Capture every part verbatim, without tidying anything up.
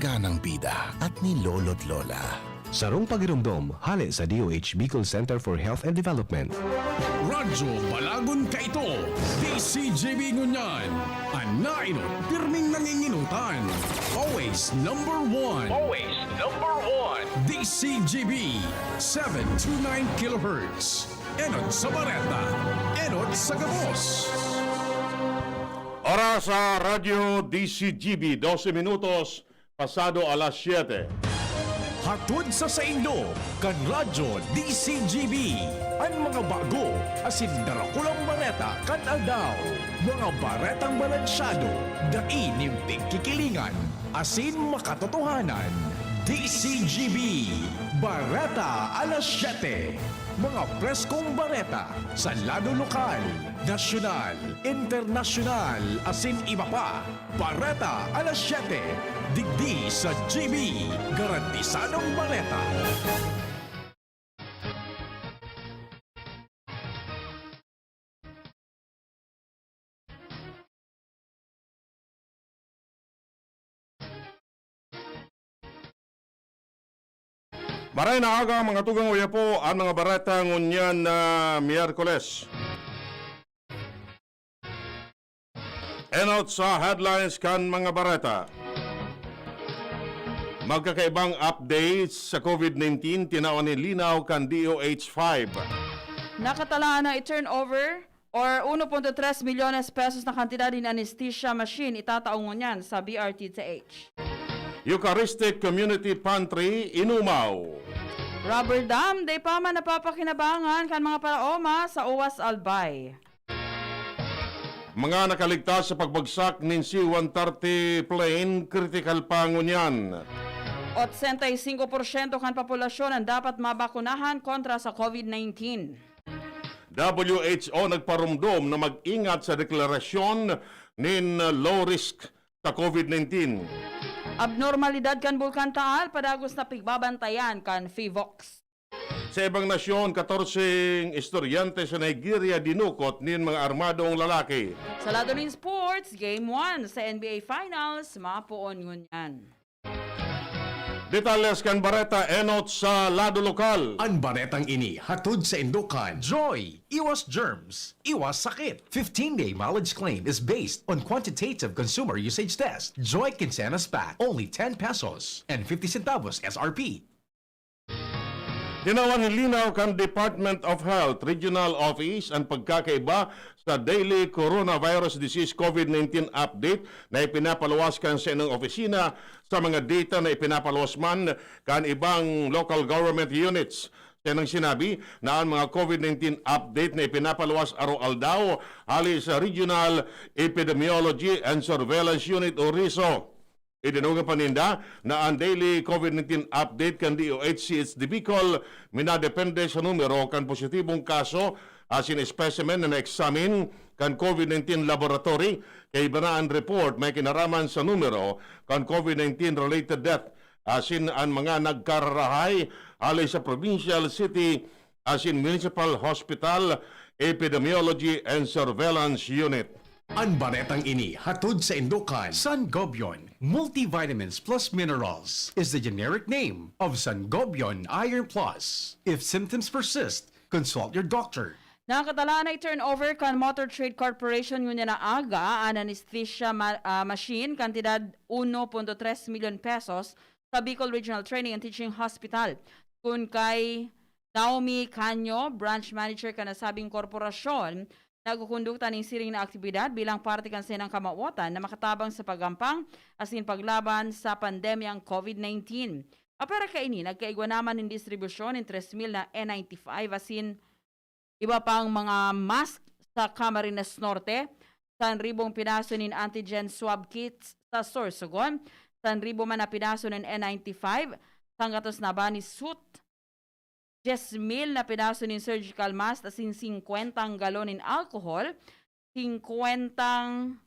Ganang bida at ni lolo't lola. Sarong pagiromdom hale sa D O H Bicol Center for Health and Development. Radyo Balagon kaito, D C G B ngunyan. An nainot, pirming nanginginutan. Always number one. Always number one. D C G B, seven two nine kilohertz. Enot sa bareta, enot sa gabos. Oras sa Radyo D C G B, dose minutos pasado alas siyete. Hatod sa saindo, kan Radyo D C G B, an mga bago asin darakulang bareta kan aldaw. Mga baretang balansyado, dai nin pigkikilingan, asin makatotohanan. D C G B, Bareta alas siyete. Mga preskong bareta sa lado lokal, nasyonal, internasyonal, asin iba pa. Bareta alas siyete, digdi sa G B, garantisadong bareta. Maray na aga, mga tugang, uya po an mga bareta ngunyan na Miyerkules. Enot sa headlines kan mga bareta. Magkakaibang updates sa COVID nineteen, tinawan nin linaw kan D O H five. Nakatalaan na i-turnover or uno punto tres milyones pesos na kantidad nin anesthesia machine itatao ngunyan sa B R T T H. Eucharistic Community Pantry, Inumaw. Rubber dam, dai pa man napapakinabangan kan mga paraoma sa Oas, Albay. Mga nakaligtas sa pagbagsak nin C one thirty plane, kritikal pa ngunyan. Otsenta y singko porsyento kan populasyon an dapat mabakunahan kontra sa COVID nineteen. W H O nagparomdom na mag-ingat sa deklarasyon nin low risk sa COVID nineteen. Abnormalidad kan Bulkan Taal, padagos na pigbabantayan kan PHIVOLCS. Sa ibang nasyon, katorseng estudyante sa Nigeria dinukot nin mga armadong lalaki. Sa lado nin sports, Game one sa N B A Finals, mapoon ngunyan. Detalles kan bareta enot sa lado lokal. An baretang ini hatod saindo kan Joy. Iwas germs, iwas sakit. Fifteen-day mileage claim is based on quantitative consumer usage test. Joy Quincenas Pack, only ten pesos and fifty centavos S R P. Tinawan nin linaw kan Department of Health Regional Office an pagkakaiba sa daily coronavirus disease COVID nineteen update na ipinapaluwas kan saindang opisina sa mga data na ipinapaluwas man kan ibang local government units. Saindang sinabi na an mga COVID nineteen update na ipinapaluwas araw-aldaw hali sa Regional Epidemiology and Surveillance Unit o RISO. Idinogan pa ninda na an daily COVID nineteen update kan D O H C H D Bicol minadepende sa numero kan positibong kaso asin specimen na na-examine kan COVID nineteen laboratory, kaiba na an report may kinaraman sa numero kan COVID nineteen related death asin an mga nagkararahay hali sa provincial, city asin municipal hospital, epidemiology and surveillance unit. An baretang ini hatod saindo kan Sangobion Multivitamins Plus Minerals is the generic name of Sangobion Iron Plus. If symptoms persist, consult your doctor. Nakatalaan na i-turnover kan Motor Trade Corporation ngunyan na aga an anesthesia ma-, ah, machine, kantidad uno punto tres milyon pesos, sa Bicol Regional Training and Teaching Hospital. Kun kay Naomi Canyo, branch manager kan nasabing korporasyon, nagkukondukta nin siring na aktibidad bilang parte kan saindang kamawotan na makatabang sa pagampang asin paglaban sa pandemyang COVID nineteen. Apwera kaini, nagkaigwa naman nin distribusyon nin tres mil na N ninety-five asin iba pang mga mask sa Camarines Norte, sanribong piraso nin antigen swab kits sa Sorsogon, sanribo man na piraso nin N ninety-five, sanggatos na banhi suit, dyes mil na piraso nin surgical mask asin singkwentang galon nin alcohol, singkwentang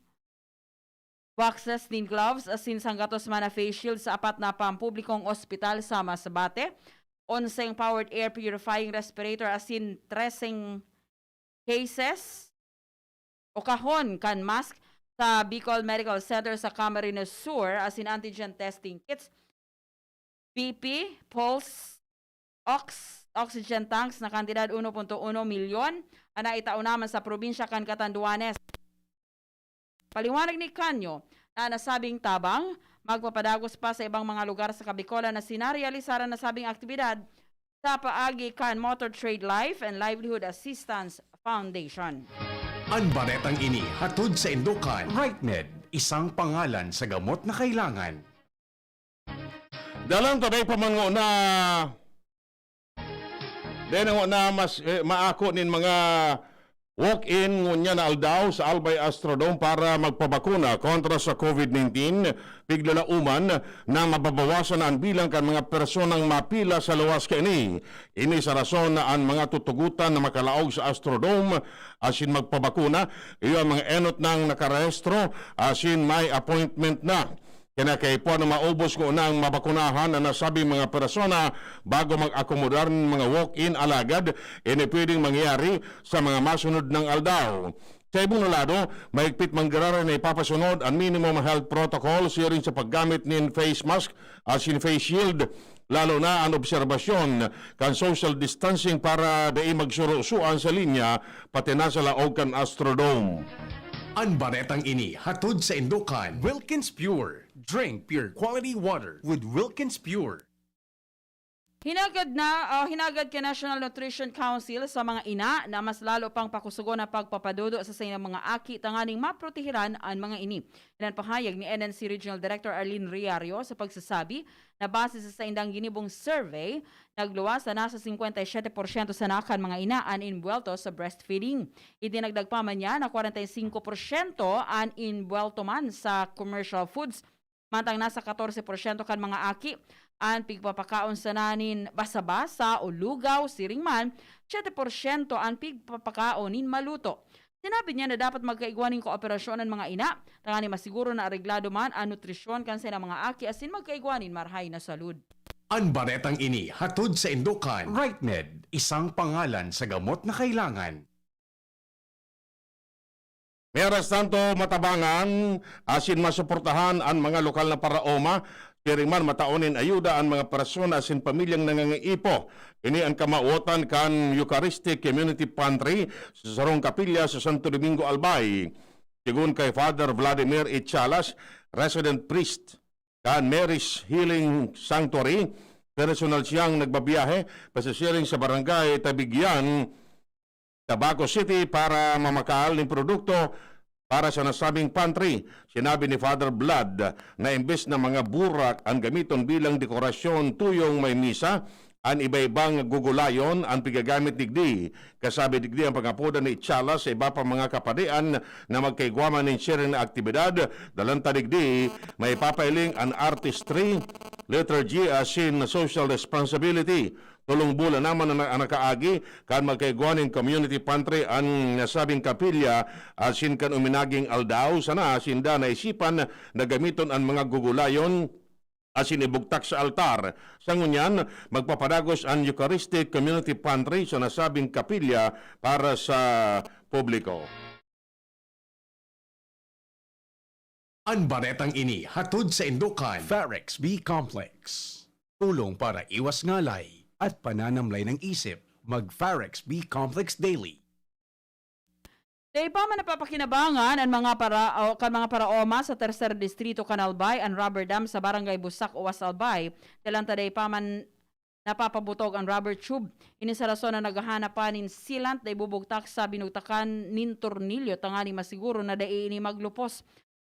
boxes nin gloves asin sanggatos man na face shield sa apat na pampublikong ospital sa Masbate, onseng powered air purifying respirator asin treseng cases o kahon kan mask sa Bicol Medical Center sa Camarines Sur asin antigen testing kits, B P, pulse, ox-, oxygen tanks na kantidad uno punto uno milyon an naitao naman sa probinsya kan Catanduanes. Paliwanag ni Canio na nasabing tabang magpapadagos pa sa ibang mga lugar sa Kabikolan na sinarealisar an nasabing aktibidad sa paagi kan Motor Trade Life and Livelihood Assistance Foundation. An baretang ini hatod sa Indokan, RightMed, isang pangalan sa gamot na kailangan. Dalan ta dai pa man ngona. Dai na ngona mas eh, maako nin mga walk-in ngunyan na aldaw sa Albay Astrodome para magpabakuna kontra sa COVID nineteen. Piglalauman na mababawasan na an bilang kan mga personang mapila sa luwas kaini. Ini sa rason na an mga tutugotan na makalaog sa Astrodome asin magpabakuna iyo an mga enot nang nakarehistro asin may appointment na. Kinakaipuhan na maubos ko na ang mabakunahan na nasabing mga persona bago mag-akomodar ng mga walk-in, alagad ini pwedeng mangyari sa mga masunod nang aldaw. Sa ibong na lado, mahigpit manggiraray na ipapasunod ang minimum health protocol siring sa paggamit nin face mask asin face shield, lalo na ang obserbasyon kan social distancing para dai magsurusuan sa linya pati na sa laog kan Astrodome. An baretang ini hatod sa Indokan, Wilkins Pure. Drink pure quality water with Wilkins Pure. Hinagad na, ah, hinagad kan National Nutrition Council sa mga ina na mas lalo pang pakusugon ang pagpapadudo sa saindang mga aki tanganing maprotehiran an mga ini. Yan ang pahayag ni N N C Regional Director Arlene Riario sa pagsasabi na base sa saindang ginibong survey, nagluwas na nasa singkwenta y siyete porsyento sana kan mga ina an inbuwelto sa breastfeeding. Idinagdag pa man niya na kwarenta y singko porsyento an inbuwelto man sa commercial foods, mantang nasa katorse porsyento kan mga aki an pigpapakaon sana nin basa-basa o lugaw, siring man, siyete porsyento an pigpapakaon nin maluto. Sinabi niya na dapat magkaigwa nin kooperasyon an mga ina, tanganing masiguro na areglado man an nutrisyon kan saindang mga aki asin magkaigwa nin marahay na salud. An baretang ini hatod sa Indokan, RightMed, isang pangalan sa gamot na kailangan. Mientras tanto, matabangan asin masuportahan an mga lokal na paraoma, siring man mataon nin ayuda an mga persona asin pamilyang nangangaipo. Ini an kamawotan kan Eucharistic Community Pantry sa sarong kapilya sa Santo Domingo, Albay. Sigon kay Father Vladimir Ichalas, resident priest kan Mary's Healing Sanctuary, personal siyang nagbabiyahe pasisiring sa barangay Tabigyan, Tabaco City para mamakal nin produkto para sa nasabing pantry. Sinabi ni Father Blood na imbes na mga burak an gamiton bilang dekorasyon tuyong may misa, an iba-ibang gugulayon an pigagamit digdi. Kasabi digdi ang pangapodan ni Ichala sa iba pang mga kapadian na magkaigwa man nin siring na aktibidad. Dalan ta digdi, maipapailing an artistry, liturgy asin social responsibility. Tolong bulan naman na, na nakaagi kan magkaigwa nin community pantry an nasabing kapilya asin kan uminaging aldaw sana sinda naisipan na gamiton an mga gugulayon asin ibugtak sa altar. Sa ngunyan, magpapadagos an Eucharistic Community Pantry sa nasabing kapilya para sa publiko. An baretang ini hatod sa Indokan, Farex B Complex. Tulong para iwas ngalay at pananamlay ng isip, mag Farex B Complex Daily. Dai pa man napapakinabangan an mga para o kan mga paraoma sa Tercer Distrito kan Albay an rubber dam sa Barangay Busak, Uwas, Albay. Dalan ta dai pa man napapabutog an rubber tube. Ini sa rason na naghahanap pa nin sealant na ibubugtak sa binugtakan nin tornilyo tanganing masiguro na dai ini maglupos.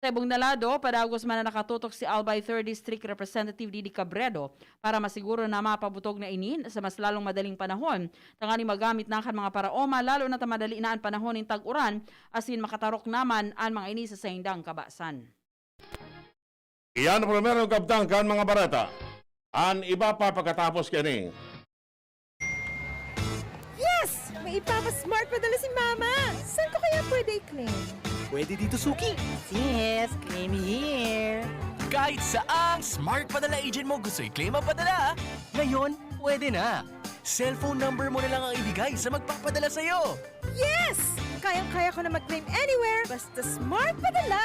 Sa ibong na lado, padagos man na nakatutok si Albay Third District Representative Didi Cabredo para masiguro na mapabutog na ini sa mas lalong madaling panahon, tanganing magamit na kan mga paraoma, lalo na ta madali na an panahon nin tag-uran, asin makatarok naman an mga ini sa saindang kabasan. Iyan ang primerong kabtang kan mga bareta. An iba pa pagkatapos kaini. Yes! May ipapa-smart padala si Mama! Saan ko kaya pwede i-claim? Pwede dito, Suki. Yes, claim here. Kahit saang smart padala agent mo gusto i-claim ang padala, ngayon, pwede na. Cellphone number mo na lang ang ibigay sa magpapadala sa'yo. Yes! Kayang-kaya ko na mag-claim anywhere, basta smart padala!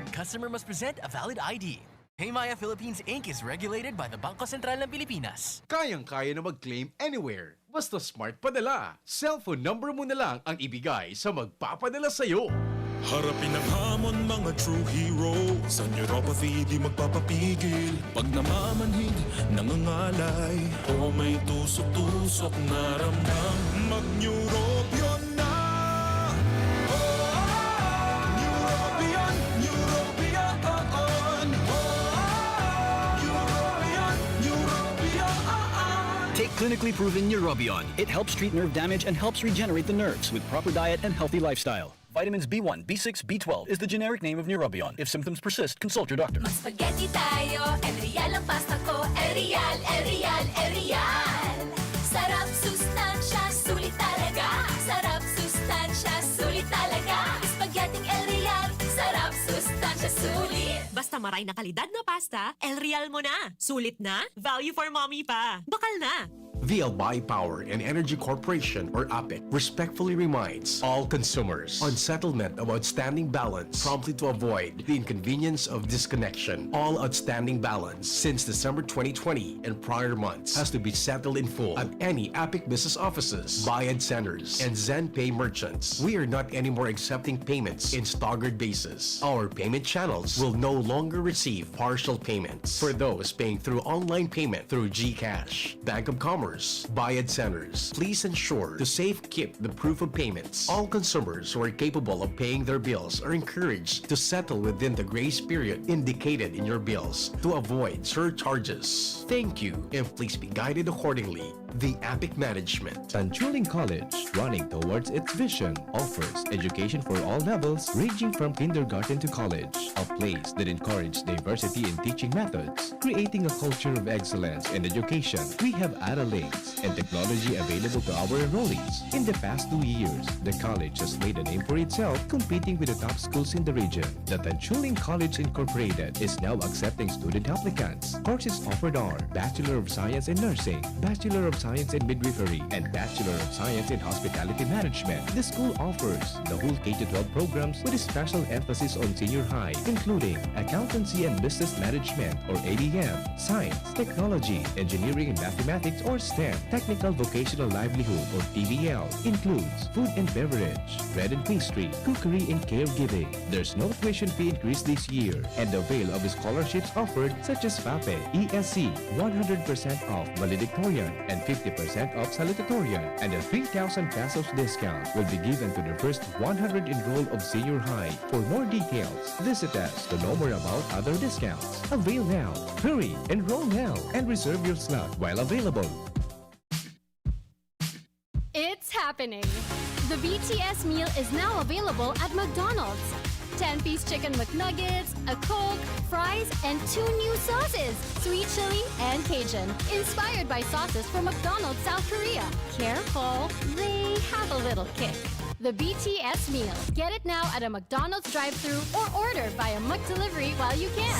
Customer must present a valid I D. Paymaya Philippines Inc is regulated by the Bangko Sentral ng Pilipinas. Kayang-kaya na mag-claim anywhere. Basta smart padala. Cellphone number mo na lang ang ibigay sa magpapadala sa'yo. Harapin ang hamon, mga true heroes. Ang neuropathy di magpapapigil. Pag namamanhid, nangangalay, o may tusok-tusok na ramdam, mag-Neurobion na! Oh, Neurobion, Neurobion, oh, oh. Oh, Neurobion, Neurobion, oh, oh. Take clinically proven Neurobion. It helps treat nerve damage and helps regenerate the nerves with proper diet and healthy lifestyle. Vitamins B one, B six, B twelve is the generic name of Neurobion. If symptoms persist, consult your doctor. Mag-spaghetti tayo, El Real ang pasta ko. El Real, El Real, El Real. Sarap, sustansya, sulit talaga. Sarap, sustansya, sulit talaga. Spaghetti El Real. Sarap, sustansya, sulit. Basta maray na kalidad na pasta, El Real mo na. Sulit na, value for mommy pa. Bakal na. The Albay Power and Energy Corporation or APEC respectfully reminds all consumers on settlement of outstanding balance promptly to avoid the inconvenience of disconnection. All outstanding balance since December twenty twenty and prior months has to be settled in full at any APEC business offices, Bayad Centers, and ZenPay merchants. We are not anymore accepting payments in staggered basis. Our payment channels will no longer receive partial payments for those paying through online payment through GCash, Bank of Commerce, Bayad Centers. Please ensure to safe keep the proof of payments. All consumers who are capable of paying their bills are encouraged to settle within the grace period indicated in your bills to avoid surcharges. Thank you, and please be guided accordingly. The APEC Management. Tanchuling College, running towards its vision, offers education for all levels, ranging from kindergarten to college, a place that encourages diversity in teaching methods, creating a culture of excellence in education. We have Aralinks and technology available to our enrollees. In the past two years, the college has made a name for itself, competing with the top schools in the region. The Tanchuling College Incorporated is now accepting student applicants. Courses offered are Bachelor of Science in Nursing, Bachelor of Science in Midwifery, and Bachelor of Science in Hospitality Management. The school offers the whole K to twelve programs with a special emphasis on senior high, including Accountancy and Business Management or A B M, Science, Technology, Engineering and Mathematics or STEM, Technical Vocational Livelihood or T V L, includes food and beverage, bread and pastry, cookery and caregiving. There's no tuition fee increase this year, and avail of scholarships offered such as FAPE, E S C, one hundred percent off valedictorian and fifty percent off salutatorian, and a three thousand pesos discount will be given to the first one hundred enrolled of senior high. For more details, visit us to know more about other discounts. Avail now! Hurry! Enroll now and reserve your slot while available. It's happening! The B T S meal is now available at McDonald's. ten-piece chicken McNuggets, a Coke, fries, and two new sauces, sweet chili and Cajun, inspired by sauces from McDonald's South Korea. Careful, they have a little kick. The B T S meal. Get it now at a McDonald's drive-thru or order via McDelivery while you can.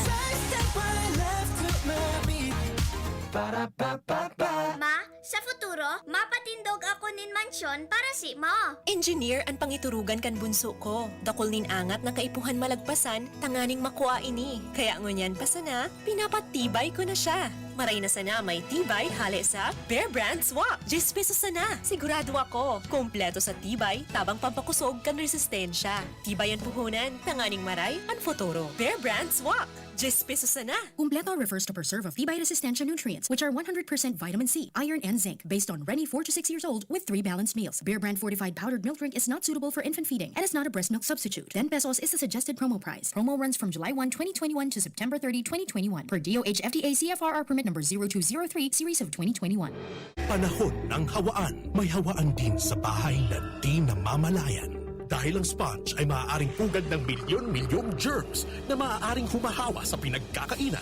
Ma, sa futuro, mapatindog ako nin mansyon para simo. Engineer an pangiturugan kan bunso ko. Dakul nin angat na kaipuhan malagpasan tanganing makua ini. Kaya ngunyan pa sana, pinapatibay ko na siya. Maray na sana may tibay hale sa Bear Brand Swak. Diyes pesos sana. Sigurado ako, kompleto sa tibay, tabang pampakusog kan resistensya. Tibay an puhunan, tanganing maray an futuro. Bear Brand Swak. Diyes pesos sana. Kumpleto refers to preserve of tibay resistensya nutrients, which are one hundred percent vitamin C, iron, and zinc. Based on Reni, four to six years old, with three balanced meals. Bear Brand fortified powdered milk drink is not suitable for infant feeding and is not a breast milk substitute. Ten pesos is the suggested promo price. Promo runs from July one, twenty twenty-one to September thirty, twenty twenty-one, per D O H F D A C F R R permit number zero two zero three, series of twenty twenty-one. Panahon ng hawaan. May hawaan din sa bahay na di namamalayan. Dahil ang sponge ay maaaring pugad ng milyon-milyong germs na maaaring humahawa sa pinagkakainan.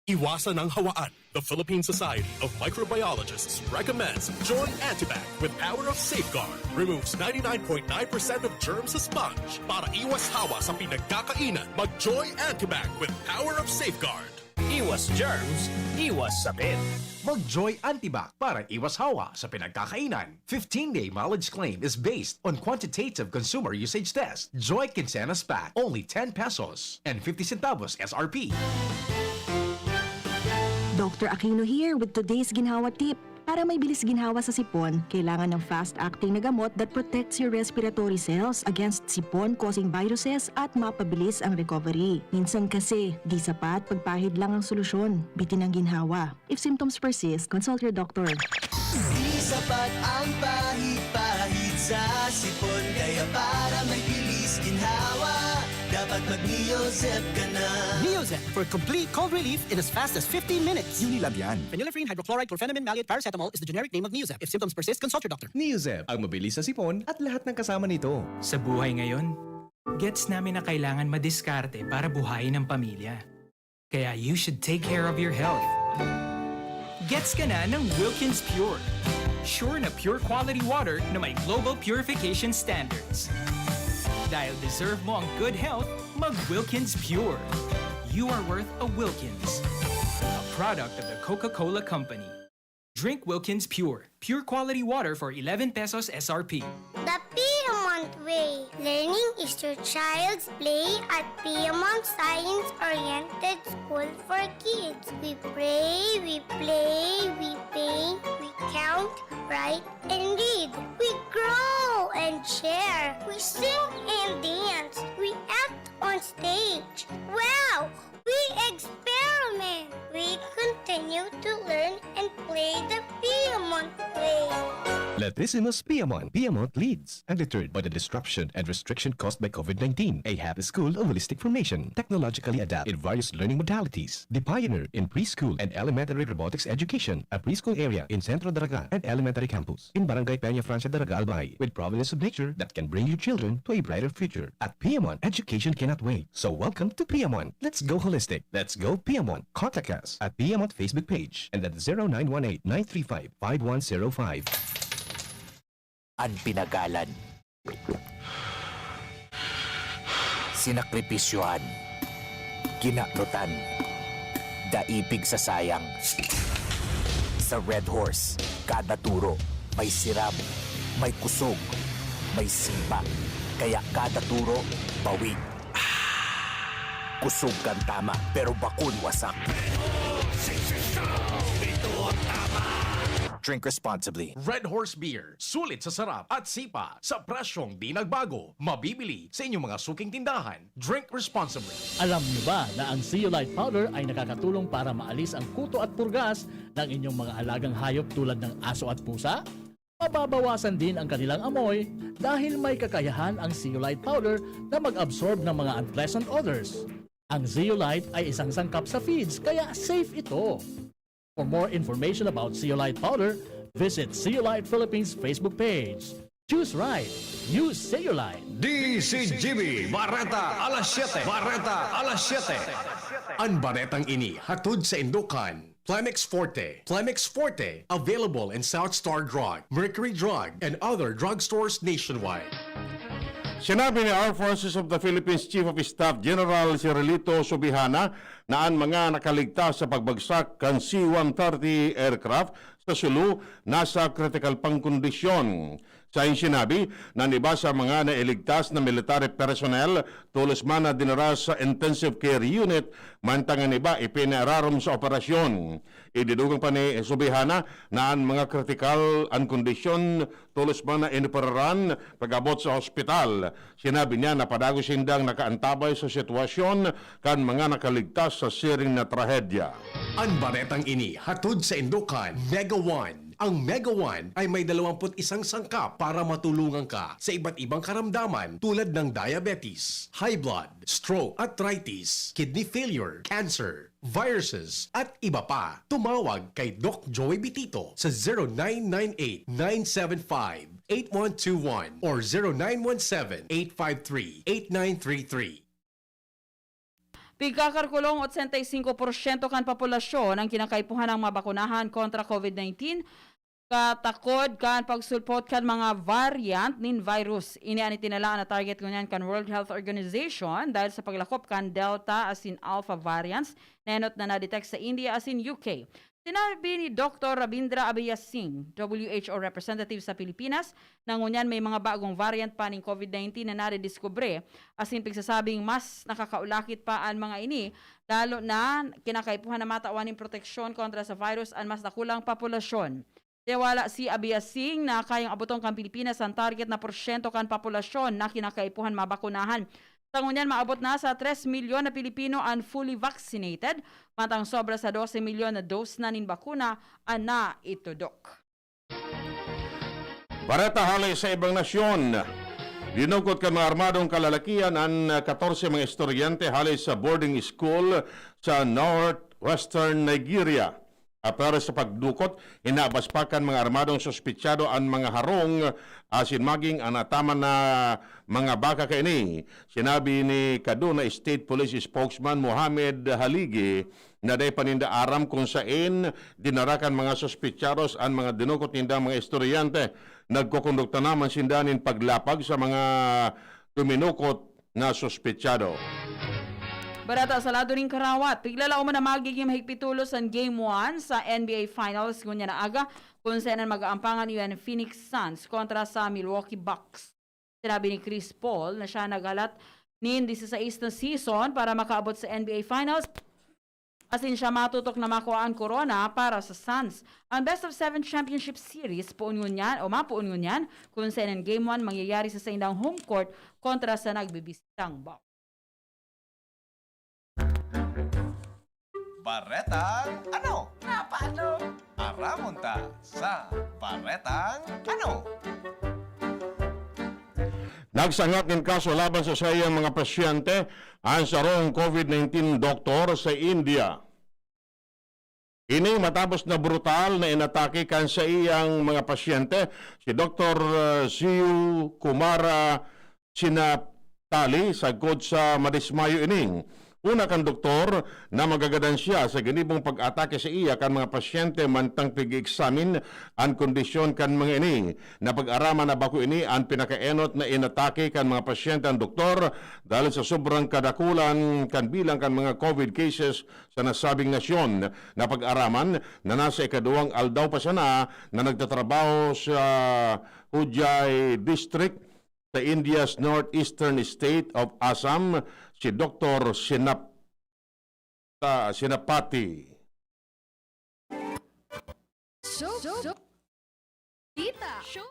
Iwasan ang hawaan. The Philippine Society of Microbiologists recommends Joy Antibac with Power of Safeguard. Removes ninety-nine point nine percent of germs sa sponge. Para iwas hawa sa pinagkakainan, mag-Joy Antibac with Power of Safeguard. Iwas Germs, iwas sakit. Mag-Joy Antibac para iwas hawa sa pinagkakainan. Fifteen-day mileage claim is based on quantitative consumer usage test. Joy Quincenas Pack, only ten pesos and fifty centavos S R P. Doctor Aquino here with today's ginhawa tip. Para may bilis ginhawa sa sipon, kailangan ng fast-acting na gamot that protects your respiratory cells against sipon-causing viruses at mapabilis ang recovery. Minsan kasi, di sapat pagpahid lang ang solusyon, bitin ang ginhawa. If symptoms persist, consult your doctor. Di sapat ang pahid-pahid sa sipon, kaya para may bilis ginhawa, dapat mag-Neozep ka na. Neozep for complete cold relief in as fast as fifteen minutes. Unilab yan. Phenylephrine, hydrochloride, chlorphenamine, maleate, paracetamol is the generic name of Neozep. If symptoms persist, consult your doctor. Neozep, ang mabilis sa sipon at lahat ng kasama nito. Sa buhay ngayon, gets namin na kailangan madiskarte para buhayin ang pamilya. Kaya you should take care of your health. Gets ka na ng Wilkins Pure. Sure na pure quality water na may global purification standards. Dahil deserve mo ang good health, mag Wilkins Pure. You are worth a Wilkins. A product of the Coca-Cola Company. Drink Wilkins Pure. Pure quality water for eleven pesos S R P. The Piedmont Way. Learning is your child's play at Piedmont Science-Oriented School for Kids. We pray, we play, we paint, we count, write, and read. We grow and share. We sing and dance. We act on stage. Wow! We experiment. We continue to learn and play the Piedmont way. Latissimus Piamon. Piamon leads, undeterred by the disruption and restriction caused by COVID nineteen. A happy school of holistic formation, technologically adept in various learning modalities. The pioneer in preschool and elementary robotics education. A preschool area in Centro Daraga and elementary campus in Barangay Peña Francia Daraga, Albay, with providence of nature that can bring your children to a brighter future. At Piamon, education cannot wait. So welcome to Piamon. Let's go holistic. Let's go Piamon. Contact us at Piamon Facebook page and at zero nine one eight nine three five five one zero five. An pinagalan. Sinakripisyohan. Kinanutan. Daipig sa sayang. Sa Red Horse, kada turo may siram, may kusog, may sipa. Kaya kada turo, bawi. Kusog kan tama, pero bakun wasak. Drink responsibly. Red Horse Beer, sulit sa sarap at sipa sa presyong di nagbago. Mabibili sa inyong mga suking tindahan. Drink responsibly. Alam niyo ba na ang Zeolite Powder ay nakakatulong para maalis ang kuto at purgas ng inyong mga alagang hayop tulad ng aso at pusa? Mababawasan din ang kanilang amoy dahil may kakayahan ang Zeolite Powder na mag-absorb ng mga unpleasant odors. Ang Zeolite ay isang sangkap sa feeds kaya safe ito. For more information about Zeolite Powder, visit Zeolite Philippines Facebook page. Choose right. Use Zeolite. D C G B, Bareta alas siyete. Bareta alas siyete. An baretang ini hatod sa indukan Plemex Forte. Plemex Forte, available in South Star Drug, Mercury Drug, and other drugstores nationwide. Sinabi ni Armed Forces of the Philippines Chief of Staff General Cirilito Subihana na an mga nakaligtas sa pagbagsak kan C one thirty aircraft sa Sulu nasa kritikal pang kondisyon. Sa sinabi na an iba sa mga nailigtas na military personnel, tolos man na dinara sa intensive care unit, mantang an iba ipinararom sa operasyon. Ididugang pa ni Subihana na an mga kritikal an kondisyon, tolos man na inoperaran pag-abot sa ospital. Sinabi niya na padagos sindang nakaantabay sa sitwasyon kan mga nakaligtas sa siring na trahedya. An baretang ini hatod sa indukan Mega One. Ang Mega One ay may dalawampu't isang sangkap para matulungan ka sa iba't ibang karamdaman tulad ng diabetes, high blood, stroke, arthritis, kidney failure, cancer, viruses, at iba pa. Tumawag kay Doc Joey Bitito sa zero nine nine eight nine seven five eight one two one or zero nine one seven eight five three eight nine three three. Pigkakalkulong otsenta y singko porsyento kan populasyon ang kinakaipuhan ng mabakunahan kontra COVID nineteen, katakod kan pagsulpot kan mga variant nin virus. Ini an itinalaan na target ngunyan kan World Health Organization dahil sa paglakop kan Delta asin Alpha variants na enot na na-detect sa India asin U K. Sinabi ni Doktor Rabindra Abiya Singh, W H O representative sa Pilipinas, na ngunyan may mga bagong variant pa nin COVID nineteen na nadidiskubre, asin pigsasabing mas nakakaulakit pa an mga ini, lalo na kinakaipuhan na matawan nin proteksyon kontra sa virus an mas dakulang populasyon. Tiniwala si Abiya Singh na kayang aboton kan Pilipinas an target na porsyento kan populasyon na kinakaipuhan mabakunahan. Sa ngunyan, maabot na sa tres milyon na Pilipino an fully vaccinated, mantang sobra sa dose milyon na dose na nin bakuna an naitudok. Bareta hale sa ibang nasyon. Dinukot kan mga armadong kalalakihan an katorse mga estudyante hale sa boarding school sa northwestern Nigeria. Apwera sa pagdukot, inabas pa kan mga armadong suspitsado an mga harong asin maging an nataman na mga baka kaini. Sinabi ni Kaduna State Police Spokesman Mohammed Haligi na dai pa ninda aram kung saen dinara kan mga suspitsados an mga dinukot nindang mga estudyante. Nagkokondukta naman sinda nin paglapag sa mga tuminukot na suspitsado. Bareta sa lado nin karawat, tiglalaom na magigin mahigpit tolos an Game one sa N B A Finals ngunyan na aga, kun saen an mag-aampangan iyan Phoenix Suns kontra sa Milwaukee Bucks. Sinabi ni Chris Paul na siya naghalat nin disisais na season para makaabot sa N B A Finals, asin siya matutok na makua an korona para sa Suns. Ang Best of Seven Championship Series poon ngunyan o mapoon ngunyan, kun saen an Game one mangyayari sa saindang home court kontra sa nagbibisitang Bucks. Baretang ano? Nga paano? Aramon ta sa Baretang ano? Nagsangat nin kaso laban sa saiyang mga pasyente an sarong COVID nineteen doktor sa India. Ini matapos na brutal na inatake kan saiyang mga pasyente, si Doktor Siu Kumara Sinaptali, sagkod sa madismayo ini. Una kan doktor na magagadan siya sa ginibong pag-atake sa iya kan mga pasyente mantang pig-examine an kondisyon kan mga ini. Napag-araman na bako ini an pinakaenot na inatake kan mga pasyente an doktor dahil sa sobrang kadakulan kan bilang kan mga COVID cases sa nasabing nasyon. Napag-araman na nasa ikaduwang aldaw pa sana na nagtatrabaho sa Hojai District sa India's northeastern state of Assam, si Doktor Sinap, Sinapati. Show, show, Tita. Show,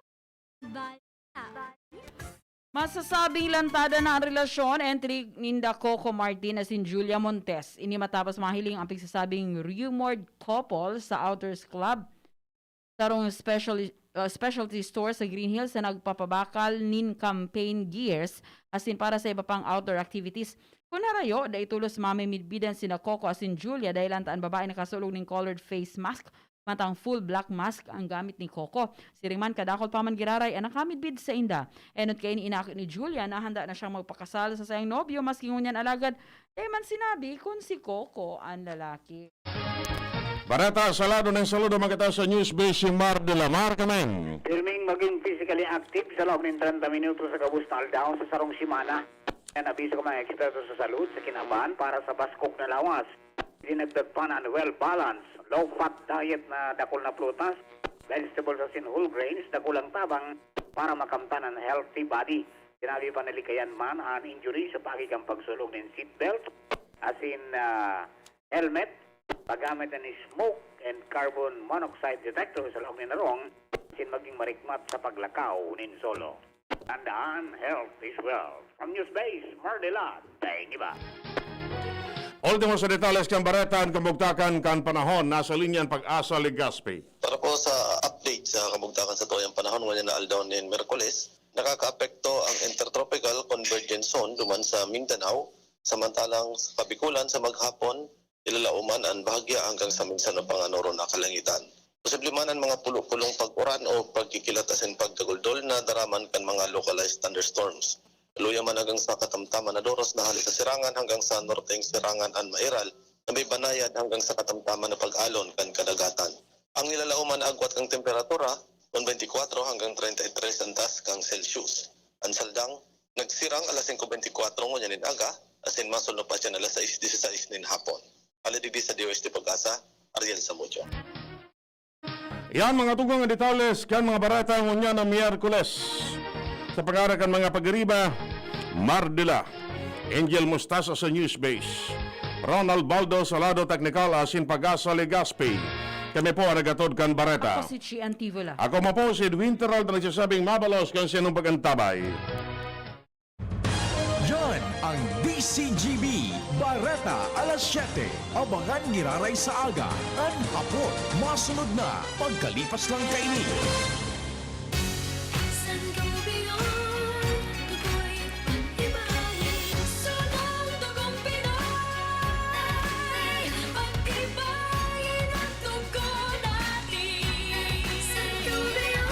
Balita. Masasabing lantada na ang relasyon entre ninda Coco Martin asin Julia Montes. Ini matapos mahiling ang pigsasabing rumored couple sa Outers Club, sarong special, uh, specialty store sa Green Hills na nagpapabakal nin campaign gears asin para sa iba pang outdoor activities. Kun harayo, dai tolos mamimidbidan sina Coco asin Julia dahil an babae nakasulog nin colored face mask, mantang full black mask ang gamit ni Coco. Siring man, kadakul pa man giraray an nakamidbid sainda. Enot kaini, inako ni Julia na handa na siyang magpakasal sa saiyang nobyo, maski ngunyan alagad dai man sinabi kun si Coco an lalaki. Bareta sa lado nin saludo, magkita sa News Base si Mar de la Mar, kamen. Pirming magin physically active sa laog nin trenta minutos sa gabos na aldaw sa sarong semana. Yan abiso kan mga eksperto sa salud sa kinaban para sa baskog na lawas. Dinagdag pa na an well-balanced, low-fat diet na dakul na prutas, vegetables asin whole grains, dakulang tabang para makamtan an healthy body. Sinabi pa na likayan man an injury sa paagi kan pagsulog nin seatbelt asin, ah, helmet, paggamit nin smoke and carbon monoxide detector sa laog nin harong asin magin marikmat sa paglakaw nin solo. Tandaan, health is wealth. From News Base, Mardela, Dainiba. Ultimo sa detalles kan bareta, an kabugtakan kan panahon. Nasa linya an Pag-asa Legazpi. Para po sa update sa kabugtakan sa tuyang panahon ngunyan na aldaw nin Miyerkules, nakakaapekto ang Intertropical Convergence Zone duman sa Mindanao, samantalang sa Kabikulan sa maghapon, ilalauman an bahagya hanggang sa minsan o panganoron na kalangitan. Posible man an mga pulo-pulong pag-uran o pagkikilat asin pagdaguldol na daraman kan mga localized thunderstorms. Luya man hanggang sa katamtaman na doros na hale sa sirangan hanggang sa norteng sirangan an mairal na may banayad hanggang sa katamtaman na pag-alon kan kadagatan. Ang nilalauman na agwat kan temperatura, one twenty-four hanggang treinta y tres an taas kan Celsius. An saldang, nagsirang alas singko beintikwatro ngunyan nin aga, asin masulno pa siya alas sais disisais nin hapon. Ala digdi sa D O S T PAGASA, Ariel Zamudio. Yan mga tugang na detalles kan mga bareta ngunyan na Miyerkules. Sa pag-aara kan mga pagiriba, Mardila, Angel Mostaza sa Newsbase, Ronald Baldo sa lado teknikal asin PAGASA Legazpi. Kami po ang naghatod kan bareta. Ako si Chi Antivola. Ako mo po si Edwin Terraldo nagsasabing mabalos kan sinong pag-antabay. Yan ang D C G B Bareta alas siyete. Abangan giraray sa aga, an hapon. Masunod na pagkalipas lang kaini. Sangobion, tukoy, pag-ibahin. Sunang dugong Pinoy, pag-ibahin ang dugo natin. Sangobion,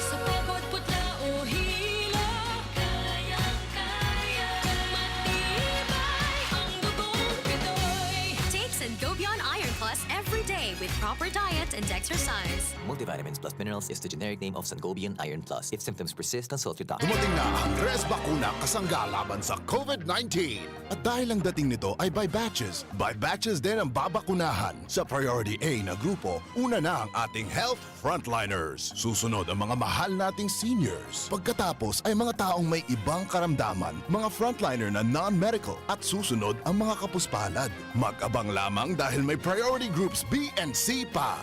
sa pagod, putla o hilo, kayang-kaya, matibay ang dugong Pinoy. Take Sangobion Iron Plus every day with proper diet and exercise. Multivitamins plus minerals is the generic name of Sangobion Iron Plus. If symptoms persist, consult your doctor. Dumating na ang Tres Bakuna kasangga laban sa COVID nineteen. At dahil ang dating nito ay by batches, by batches din ang babakunahan. Sa Priority A na grupo, una na ang ating health frontliners. Susunod ang mga mahal nating seniors. Pagkatapos ay mga taong may ibang karamdaman, mga frontliner na non-medical. At susunod ang mga kapuspalad. Mag-abang lamang dahil may priority groups B and C pa.